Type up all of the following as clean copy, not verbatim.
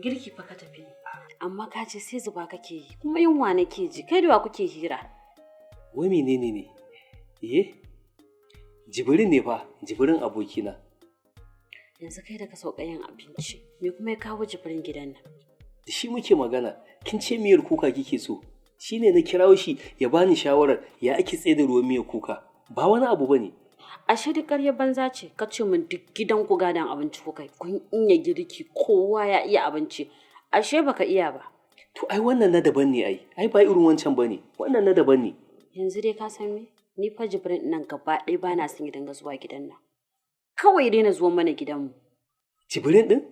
Girki fa ka tafi. Amma ka ce sai zuba kake yi, kuma yunwa nake ji. Kai da wa kuke hira? Wai menene ne? Eh? Jibrin ne fa, Jibrin abokina. Yanzu kai da ka sauka yin abinci, me kuma ya kawo Jibrin gidan nan? Da shi muke magana, kin ce miyar kuka kike so. Shi ne na kirawo shi ya bani shawarar ya ake tsaye da ruwan miyar kuka. Ba wani abu bane. Ashe duk ƙaryar banza ce, ka ce min duk gidan ku gadon abinci kuka yi, kun iya girki, kowa ya iya abinci. Ashe baka iya ba. To ai wannan na daban ne ai. Ai ba irin wancan bane. Wannan na daban ne. Yanzu dai ka san me? Ni fa Jibrin nan gaba ɗaya ba na son ya dinga zuwa gidan nan. Kawai daina zuwa mana gidanmu. Jibrin din?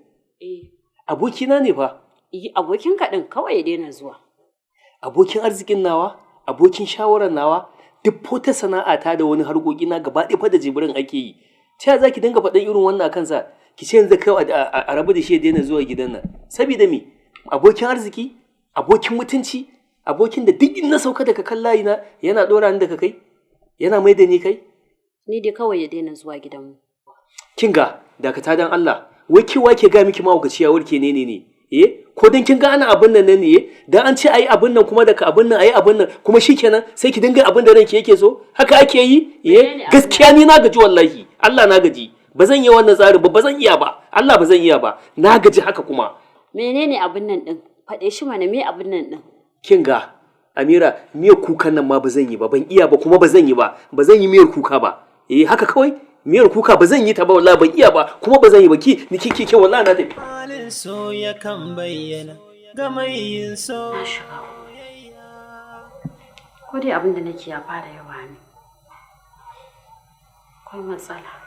Eh. Abokina ne fa. Yi abokinka ɗin kawai ya daina zuwa. Abokin arzikin nawa, abokin shawarar nawa, duk fota sana'ata da wani harkokina gaba ɗaya fa da Jibrin ake yi. Ta yaya za ki dinga faɗan irin wannan a kansa? Ki ce yanzu kai a rabu da shi ya daina zuwa gidan nan. Sabida me? Abokin arziki, abokin mutunci, abokin da duk in na sauka daga kan layina yana ɗora ni daga kai, yana mai da ni kai. Ni dai kawai ya daina zuwa gidanmu. Kin ga dakata dan Allah, wai kewa ke ga miki mahaukaci ya warke ne ne ne? Eh, ko dan kin ga ana abin nan ne eh? Dan an ce ayi abin nan kuma daga abin nan ayi abin nan kuma shikenan sai ki dinga abin da ranki yake so? Haka ake yi? Eh, gaskiya ni na gaji wallahi. Allah na gaji. Ba zan yi wannan tsarin ba, ba zan iya ba. Allah ba zan iya ba. Na gaji haka kuma. Menene abin nan ɗin? Faɗe shi mana me abin nan ɗin? Kin ga Amira, miyar kukan nan ma ba zan yi ba, ban iya ba kuma ba zan yi ba. Ba zan yi miyar kuka ba. Eh, haka kawai miyar kuka ba zan yi ta ba wallahi, ban iya ba kuma ba zan yi ba. Ki ni ki ki wallahi na tafi. Halin so yakan bayyana ga mai yin so. Na shiga. Ko dai abin da nake ya fara yawa ne. Akwai matsala.